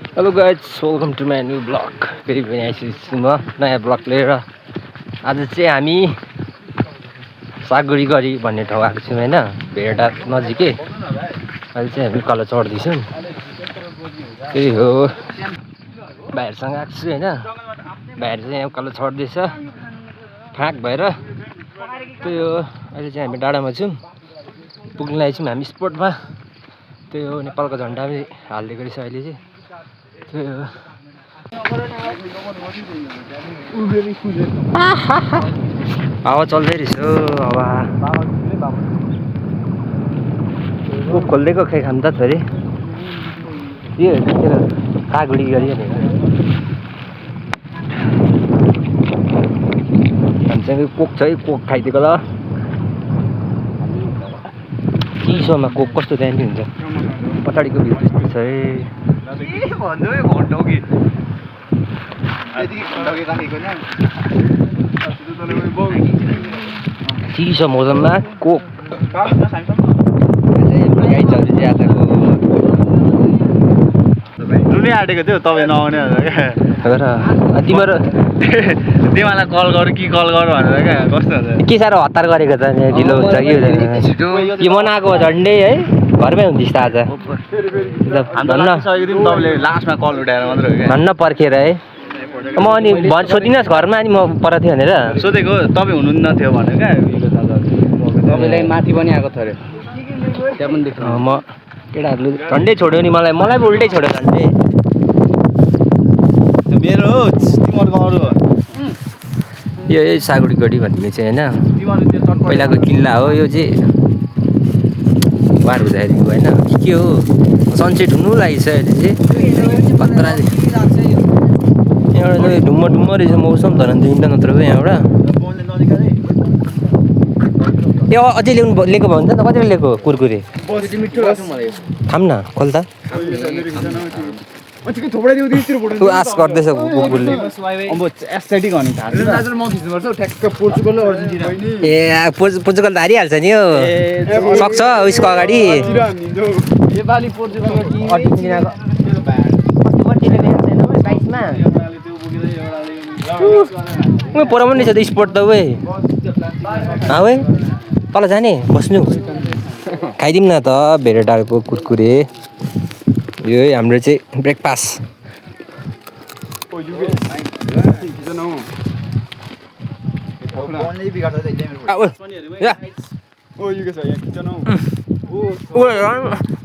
Hello guys, welcome to my new blog. फेरि पनि आइसकेको छु म नयाँ ब्लग लिएर। आज चाहिँ हामी सागुडी गरी भन्ने ठाउँ आएको छौँ होइन, भेडाटार नजिकै। अहिले चाहिँ हामी कल चढ्दैछौँ। त्यही हो, भाइहरूसँग आएको छु होइन। भाइहरू चाहिँ यहाँ कल चढ्दैछ फाँक भएर। त्यही हो, अहिले चाहिँ हामी डाँडामा छौँ, पुग्न लागेछौँ हामी स्पोटमा। त्यही हो, नेपालको झन्डा पनि हालिदिएको रहेछ अहिले चाहिँ। त्यही हो, हावा चल्दै रहेछ हावा। को खोलिदिएको खै खाम त फेरि यो कागुडी गरी हामीसँग कोक छ है, कोक खाइदिएको ल। चिसोमा कोक कस्तो दामी हुन्छ। पछाडिको भ्यू त्यस्तो छ है। चिसो मौसममा कोक गाई चल्दै आजको रुनै आँटेको थियो तपाईँ नआउने भनेर क्या। तिम्रो तिमीलाई कल गरौँ कि कल गरौँ भनेर क्या। कस्तो हुन्छ के साह्रो हतार गरेको त यहाँ ढिलो हुन्छ कि हुँदैन। यो मनाएको झन्डै है, घरमै हुँदैछ आज। तपाईँले लास्टमा कल उठाएर मात्र हो क्या। भन्न पर्खेर है म अनि सोधिनस् घरमा, अनि म पर थियो भनेर सोधेको तपाईँ हुनुहुन्न थियो भनेर क्या। तपाईँलाई माथि पनि आएको थियो अरे, त्यहाँ पनि देख्नु। म केटाहरूले झन्डै छोड्यो नि मलाई पो उल्टै छोड्यो झन्डै। मेरो हो तिमीहरूको अरू हो। यो सागुडी गढी भन्ने चाहिँ होइन, पहिलाको किल्ला हो यो चाहिँ। वार हुँदाखेरि होइन के हो, सनसेट हुनु लागेछ अहिले चाहिँ खतरा। यहाँबाट ढुम्म ढुम्म रहेछ मौसम, धन दिँदा नत्र पो यहाँबाट। ए अझै लिएको भयो भने त कतिले लिएको कुरकुरे खाम न, खोल त। आश गर्दैछ कुकुरले। ए पोर्चुगल त हारिहाल्छ नि यो, सक्छ उसको अगाडि। पुऱ्याउनु छ त स्पोर्ट त उही है, तल जाने बस्नु। खाइदिउँ न त भेडाटारको कुरकुरे। यो है हाम्रो चाहिँ ब्रेकफास्ट।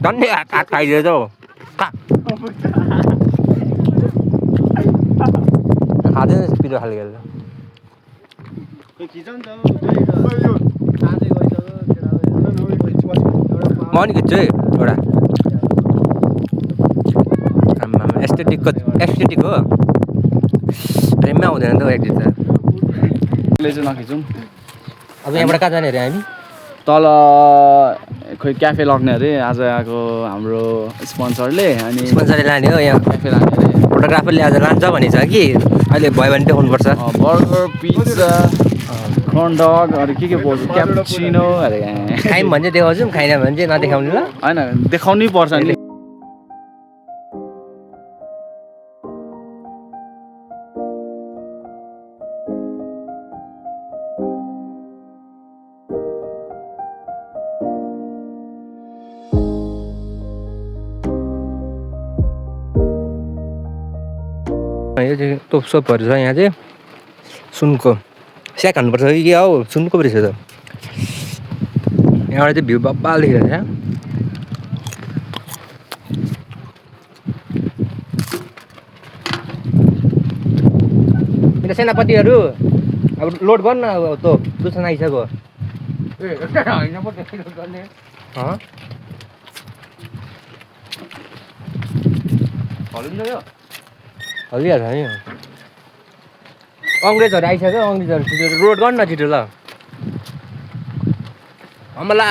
झन्डै हात खाइदिएछ हौ। खाँदैन पिरो खालको। म पनि खिच्छु है एउटा। एस्थेटिक हो, प्रेममै आउँदैन त एक्जिट त। चाहिँ नखिचौँ। अब यहाँबाट कहाँ जाने अरे हामी? तल खोइ क्याफे लग्ने अरे आज आएको हाम्रो स्पोन्सरले। अनि स्पोन्सरले लाने हो, यहाँ क्याफे लाने अरे। फोटोग्राफरले आज लान्छ भनेछ कि, अहिले भयो भने देखाउनुपर्छ। बर्गर, पिज्जा, कर्न डग, अरू के पाउँछ, क्यापुचिनो अरे। खायौँ भने चाहिँ देखाउँछौँ, खाएन भने चाहिँ नदेखाउने ल। होइन देखाउनै पर्छ नि। यो चाहिँ तोपसोपहरू छ यहाँ चाहिँ, सुनको स्याक हान्नुपर्छ कि क्या हौ, सुनको पो रहेछ त। यहाँबाट चाहिँ भ्यू बब्बाल देखिरहेको छ। मेरो सेनापतिहरू अब लोड गर्न, अब तँ दुसन आइसक्यो। हल्लिहाल्छ नि। अङ्ग्रेजहरू आइसक्यो, अङ्ग्रेजहरू छिटो रोड गर्न न छिटो ल। अमला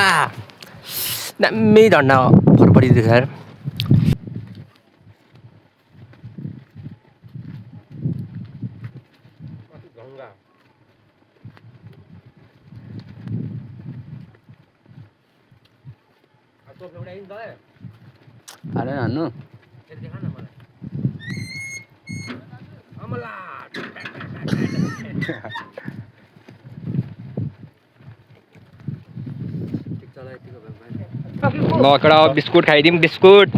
दामी झन्डा फरफरिँदैछ यार। हालेन हान्नु। कडा बिस्कुट खाइदिउँ बिस्कुट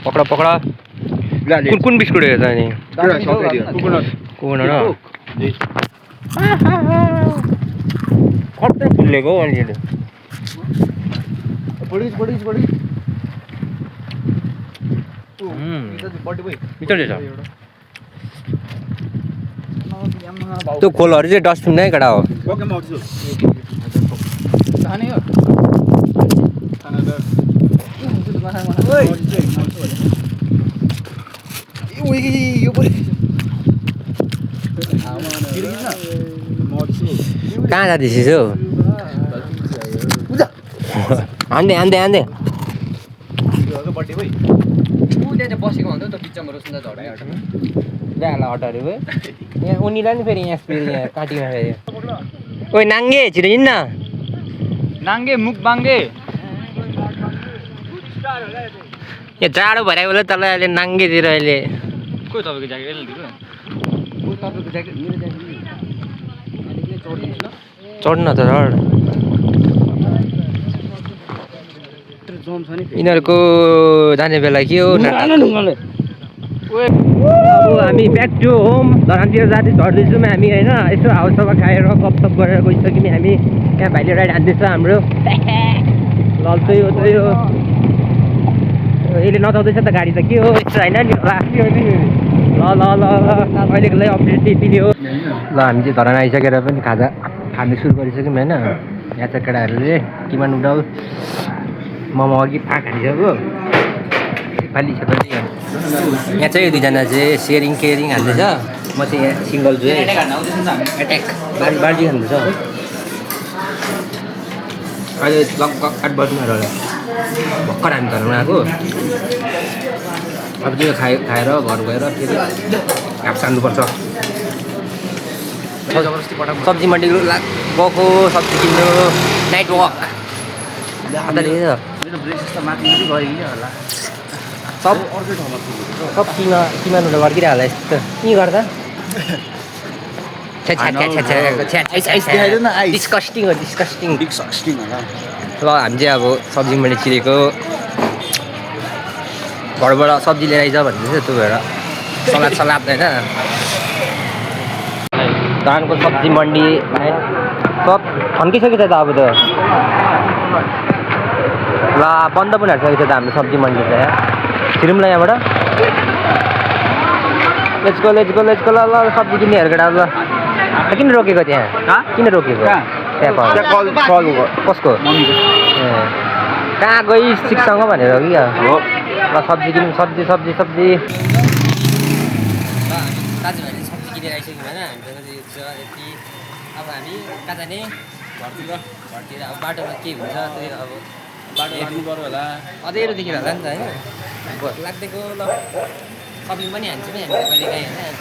पक्ड पक्ड कुन कुन बिस्कुट हो त अनि कोकोनट कत्रो फुलेको हौ अहिले मिठो रहेछ त्यो खोलहरू चाहिँ डस्टबिनमै कडा हो कहाँ जाँदैछिस् हौ हान्दै हान्दै हान्दै बसेको भन्दा त बिचमा रोस्दा झडाइ हटाउनु जहाँलाई हटाएर भयो यहाँ उनीलाई नि फेरि यहाँ फेरि यहाँ काटीमा फेरि ओइ नाङ्गे छिटो हिँड्न नाङ्गे मुख बाङ्गे यहाँ जाडो भइरहेको बेला तल अहिले नाङ्गेतिर अहिले को तपाईँको ज्याकेट तपाईँको ज्याकेट मेरो ज्याकेट चढ्न त चढ यिनीहरूको जाने बेला के हो अब हामी ब्याक टु होम धरानतिर जाँदै झर्दैछौँ हामी होइन यसो हावासावा खाएर गफसफ गरेर गइसक्यौँ हामी यहाँ भाइले राइड हान्दैछ हाम्रो लल चाहिँ हो यसले नचाउँदैछ त गाडी त के हो यस्तो होइन नि ल ल ल ल अहिलेको लागि अपडेट त्यति नै हो ल हामी चाहिँ धरान आइसकेर पनि खाजा खानु सुरु गरिसक्यौँ होइन यहाँ चाहिँ केटाहरूले किमा नुडल मोमो अघि पाक हालिसक्यो खालि छ यहाँ चाहिँ दुईजना चाहिँ सेयरिङ केयरिङ हाल्दैछ म चाहिँ यहाँ सिङ्गल छु एट्याक बाल्टी खाँदैछ अहिले लगभग 8 बज्नु होला भर्खर हामी धरान आएको अब त्यो खाएर घर गएर फेरि घाप सान्नुपर्छ सब्जी मन्डी गएको सब्जी किन्नु नाइट वक सब किमा नुडल अर्किरहेको होला यस्तो के गर्दा डिस्कस्टिङ हो डिस्कस्टिङ ल हामी चाहिँ अब सब्जी मैले चिरेको घरबाट सब्जी लिएर आइज भन्दैछ त्यो भएर सलाद होइन धानको सब्जी मन्डी सब थन्किसकेको छ त अब त ल बन्द पनि हालिसकेको छ त हाम्रो सब्जी मन्डी त यहाँ छिरौँ ल यहाँबाट लेट्स गो ल ल सब्जी किन्नेहरू केटा ल किन रोकेको त्यहाँ किन रोकेको कसको ए कहाँ गई सिकसँग भनेर कि हो ल सब्जी किनौँ सब्जी दाजुभाइले सब्जी किनेर आइसक्यौँ होइन हामीसँग यति अब हामी कहाँ जाने घरतिर अब बाटोमा के हुन्छ त्यही अब बाटो हेर्नु पर्यो होला अँधेरो देखेर होला नि त होइन लाग्दैको ल सब्जी पनि हान्छौँ नि हामी कहिले काहीँ होइन